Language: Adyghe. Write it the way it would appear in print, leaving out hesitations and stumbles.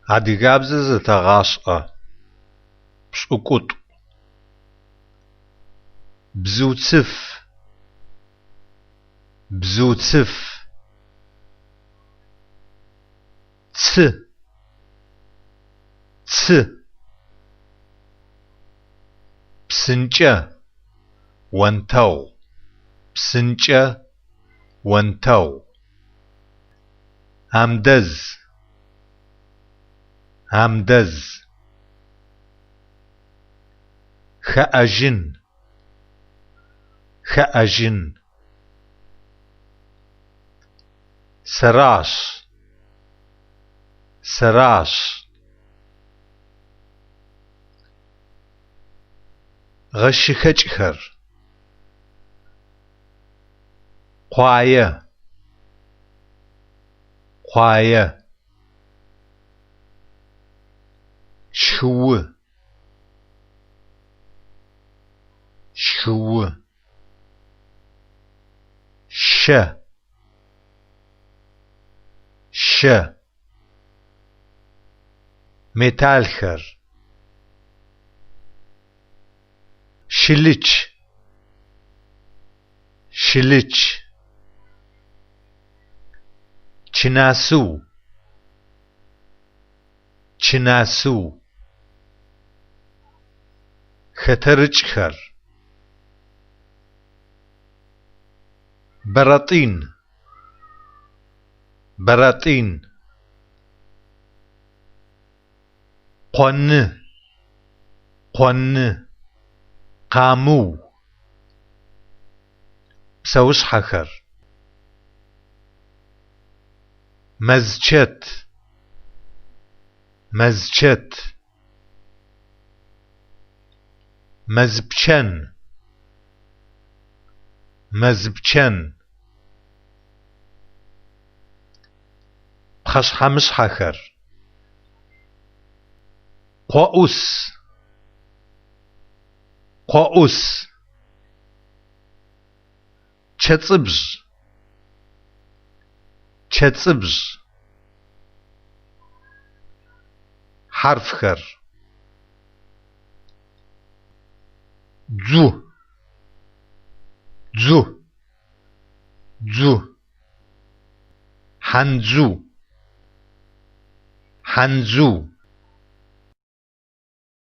Адыгабзэр зэтэгъашӏэ. 80. Бзыуцыф, бзыуцыф. Цы, цы. Псынкӏэ, онтэгъу, псынкӏэ, онтэгъу. Амдэз, амдэз. Хэӏэжьын, хэӏэжьын. Сэращ, сэращ. Гъэщыхэкӏхэр. Къуае, къуае. Щхыу, щхыу. Щэ, щэ. Металлхэр. Щылыч, щылыч. Чынасыу, чынасыу. Хэтэрыкӏхэр. Бэрэтӏин, бэрэтӏин. Къоны, къоны. Къамыу. Псэушъхьэхэр. Мэзчэт, мэзчэт. Мэзпчэн, мэзпчэн. Пхъэшъхьэ-мышъхьэхэр. Къоӏус, къоӏус. Чэцӏыбжь, чэцӏыбжь. Хьарфхэр. Дзу, дзу, дзу. Хьандзу, хьандзу.